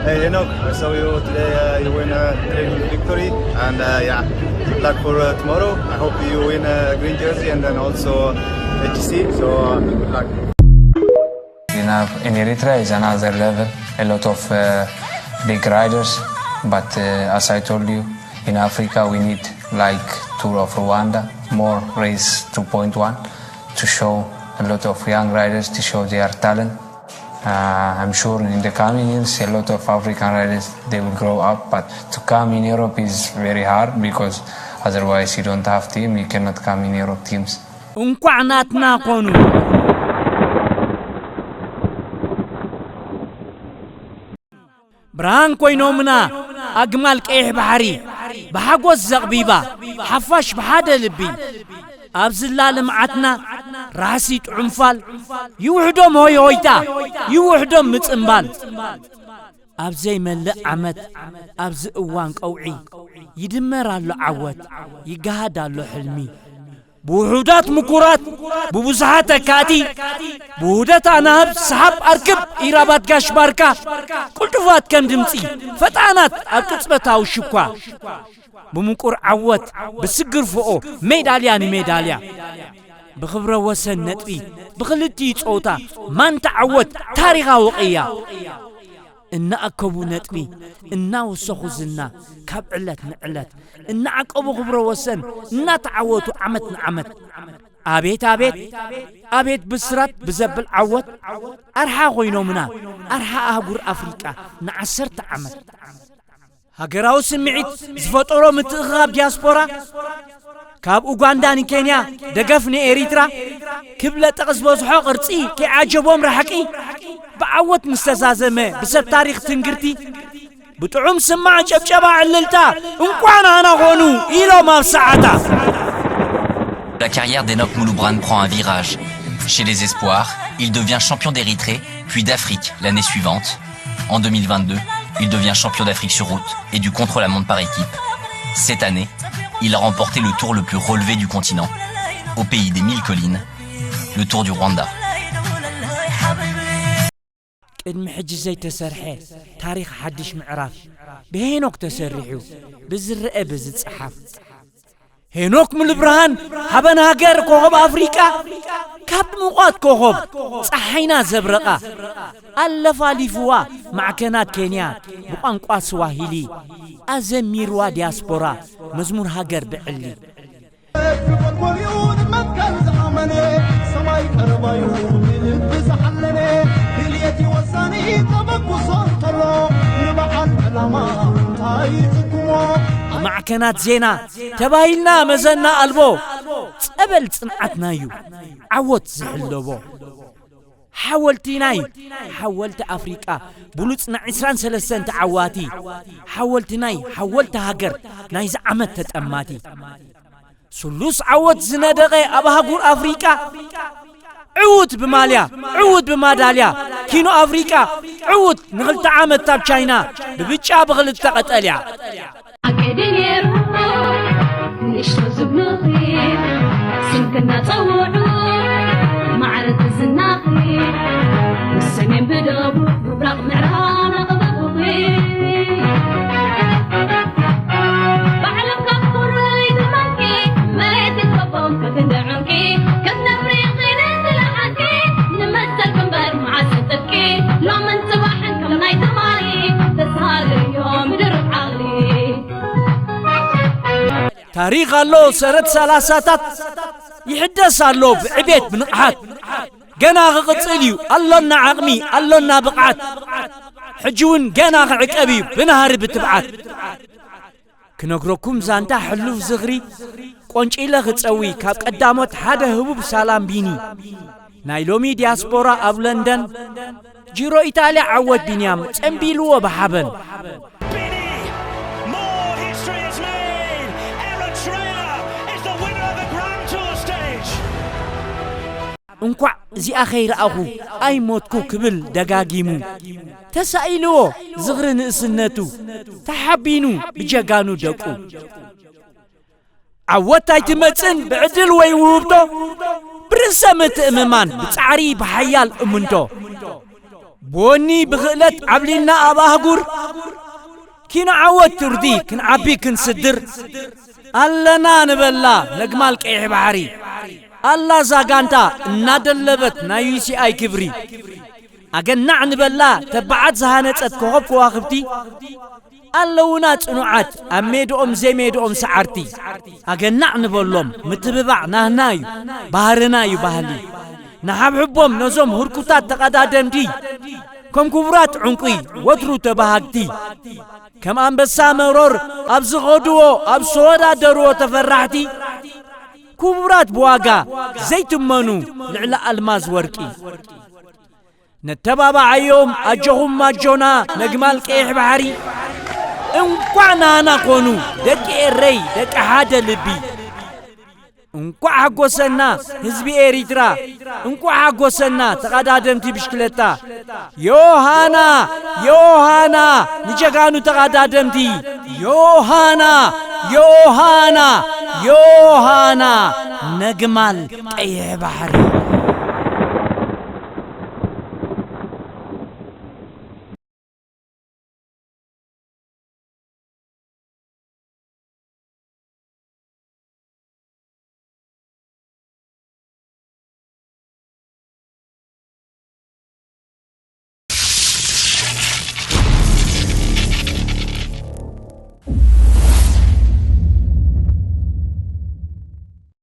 Enoch, I saw you today. Uh, you win a great victory, and uh, yeah, good luck for uh, tomorrow. I hope you win a green jersey and then also H C. So uh, good luck. In, Af- in Eritrea is another level. A lot of uh, big riders, but uh, as I told you, in Africa we need like Tour of Rwanda, more race two point one to show a lot of young riders to show their talent. Uh, I'm sure in the coming years, a lot of African riders they will grow up. But to come in Europe is very hard because otherwise you don't have team, you cannot come in Europe teams. እንኳዕ ናትና ኮኑ። ብርሃን ኮይኖምና ኣግማል ቀይሕ ባሕሪ ብሓጎስ ዘቕቢባ ሓፋሽ ብሓደ ልቢ ኣብ ዝላ ልምዓትና ራሕሲ ጥዑምፋል ይውሕዶም ሆይ ሆይታ ይውሕዶም ምጽምባል ኣብ ዘይመልእ ዓመት ኣብዚ እዋን ቀውዒ ይድመር ኣሎ ዓወት ይገሃድ ኣሎ ሕልሚ ብውሑዳት ምኩራት ብብዙሓት ተካእቲ ብውህደት ኣናህብ ሰሓብ ኣርክብ ኢራባት ጋሽ ባርካ ቅልጡፋት ከም ድምፂ ፈጣናት ኣብ ቅጽበታዊ ሽኳ ብምቁር ዓወት ብስግር ፍኦ ሜዳልያ ንሜዳልያ ብኽብረ ወሰን ነጥቢ ብኽልቲኡ ጸውታ ማንታ ዓወት ታሪኻዊ ቅያ እናኣከቡ ነጥቢ እናወሰኹ ዝና ካብ ዕለት ንዕለት እናዓቀቡ ክብረ ወሰን እናተዓወቱ ዓመት ንዓመት ኣቤት ኣቤት ኣቤት ብስራት ብዘብል ዓወት ኣርሓ ኮይኖምና ኣርሓ ኣህጉር ኣፍሪቃ ንዓሰርተ ዓመት ሃገራዊ ስምዒት ዝፈጠሮ ምትእኽኻብ ዲያስፖራ ካብ ኡጋንዳ ንኬንያ ደገፍ ንኤሪትራ ክብ ለጠቕ ዝበዝሖ ቅርጺ ከይዓጀቦም ራሕቂ ብዓወት ምስ ተዛዘመ ብሰብ ታሪኽ ትንግርቲ ብጥዑም ስማዕ ጨብጨባ ዕልልታ እንኳን ኣና ኾኑ ኢሎም ኣብ ሰዓታ La carrière d'Enoch Mouloubrane prend un virage. Chez les espoirs, il devient champion d'Érythrée, puis d'Afrique l'année suivante. En deux mille vingt-deux, il devient champion d'Afrique sur route et du contre-la-montre par équipe. Cette année, il a remporté le tour le plus relevé du continent, au pays des mille collines, le Tour du Rwanda. ቅድሚ ሕጂ ዘይተሰርሐ ታሪኽ ሓድሽ ምዕራፍ ብሄኖክ ተሰሪሑ ብዝረአ ብዝጸሓፍ ሄኖክ ሙሉብርሃን ሓበን ሃገር ኮኸብ ኣፍሪቃ ካብ ድሙቓት ኮኸብ ጸሓይና ዘብረቓ ኣለፋሊፍዋ ማዕከናት ኬንያ ብቋንቋ ስዋሂሊ ኣዘሚርዋ ዲያስፖራ መዝሙር ሃገር ብዕሊ ብመጎሪኡ ንመትከል ዝኣመነ ሰማይ ቀረባዩ ብልቢ ዝሓለነ ድልየቲ ወሳኒ ተበግሶ እንተሎ ንበዓል ዕላማ እንታይ ይጽግሞ ማዕከናት ዜና ተባሂልና መዘና ኣልቦ ጸበል ጽንዓትናዩ ዓወት ዝሕለቦ ሓወልቲ ናይ ሓወልቲ ኣፍሪቃ ብሉጽ ናይ ዕስራን ሰለስተን ተዓዋቲ ሓወልቲ ናይ ሓወልቲ ሃገር ናይዚ ዓመት ተጠማቲ ስሉስ ዓወት ዝነደቐ ኣብ ኣህጉር ኣፍሪቃ ዕዉት ብማልያ ዕዉት ብማዳልያ ኪኖ ኣፍሪቃ ዕዉት ንኽልተ ዓመት ኣብ ቻይና ብብጫ ብኽልተ ቀጠልያ ሓቂ ድዩ ነይሩ ንእሽቶ ዝብሉኺ ስምኪ እናጸውዑ ማዕረ ዝናኺ ብሰሜን ብደቡብ ምብራቕ ምዕራብ ኣቕበብኺ ባዕልኻ ኩሩይ ትመኪ መሬት ይከቦም ከክንዲ ዕንቂ ከም ነፍሪ ኺነ ዝለዓልኪ ንመሰል ክንበር መዓስ ጥብቂ ሎምን ጽባሕን ከም ናይ ትማሊ ተሳለዮ ምድር ዓቕሊ ታሪኽ ኣሎ ሰረት ሰላሳታት ይሕደስ ኣሎ ብዕቤት ብንቕሓት ገና ክቕጽል እዩ ኣሎና ዓቕሚ ኣሎና ብቕዓት ሕጂ እውን ገና ክዕቀብ እዩ ብናህሪ ብትብዓት ክነግረኩም ዛንታ ሕሉፍ ዝኽሪ ቆንጪለ ክጸዊ ካብ ቀዳሞት ሓደ ህቡብ ሳላም ቢኒ ናይ ሎሚ ዲያስፖራ ኣብ ለንደን ጂሮ ኢጣልያ ዓወት ቢንያም ጸንቢልዎ ብሓበን Bini! More history is made! Eritrea is the winner of the Grand Tour stage! እንኳዕ እዚኣ ኸይረኣኹ ኣይሞትኩ ክብል ደጋጊሙ ተሳኢልዎ ዝኽሪ ንእስነቱ ተሓቢኑ ብጀጋኑ ደቁ ዓወት ኣይትመጽን ብዕድል ወይ ውህብቶ ብርእሰ ምትእምማን ብጻዕሪ ብሓያል እምንቶ ብወኒ ብኽእለት ዓብሊልና ኣብ ኣህጉር፣ ኪንዓወት ትርዲ ክንዓቢ ክንስድር፣ ኣለና ንበላ ነግማል ቀይሕ ባሕሪ። ኣላ እዛ ጋንታ እናደለበት ናይ ዩ ሲ ኣይ ክብሪ። ኣገናዕ ንበላ ተባዓት ዝሃነጸት ኮኸብ ከዋኽብቲ። ኣለውና ጽኑዓት ኣብ ሜድኦም ዘይሜድኦም ሰዓርቲ። ኣገናዕ ንበሎም ምትብባዕ ናህና እዩ፣ ባህርና እዩ ባህሊ። ንሓብሕቦም ነዞም ህርኩታት ተቐዳደምቲ፣ ከም ክቡራት ዕንቁ ወትሩ ተባሃግቲ። ከም ኣንበሳ መሮር ኣብ ዝኸድዎ ኣብ ዝወዳደርዎ ተፈራሕቲ። ክቡራት ብዋጋ ዘይትመኑ ልዕሊ ኣልማዝ ወርቂ። ነተባባዓዮም ኣጆኹም ኣጆና ነግማል ቀይሕ ባሕሪ። እንኳዕ ናና ኮኑ ደቂ ኤረይ ደቂ ሓደ ልቢ። እንኳዕ ሓጎሰና ህዝቢ ኤሪትራ። እንኳዕ ሓጎሰና ተቐዳደምቲ ብሽክለታ። ዮሃና ዮሃና ንጀጋኑ ተቐዳደምቲ። ዮሃና ዮሃና ዮሃና ነግማል ቀይሕ ባሕሪ።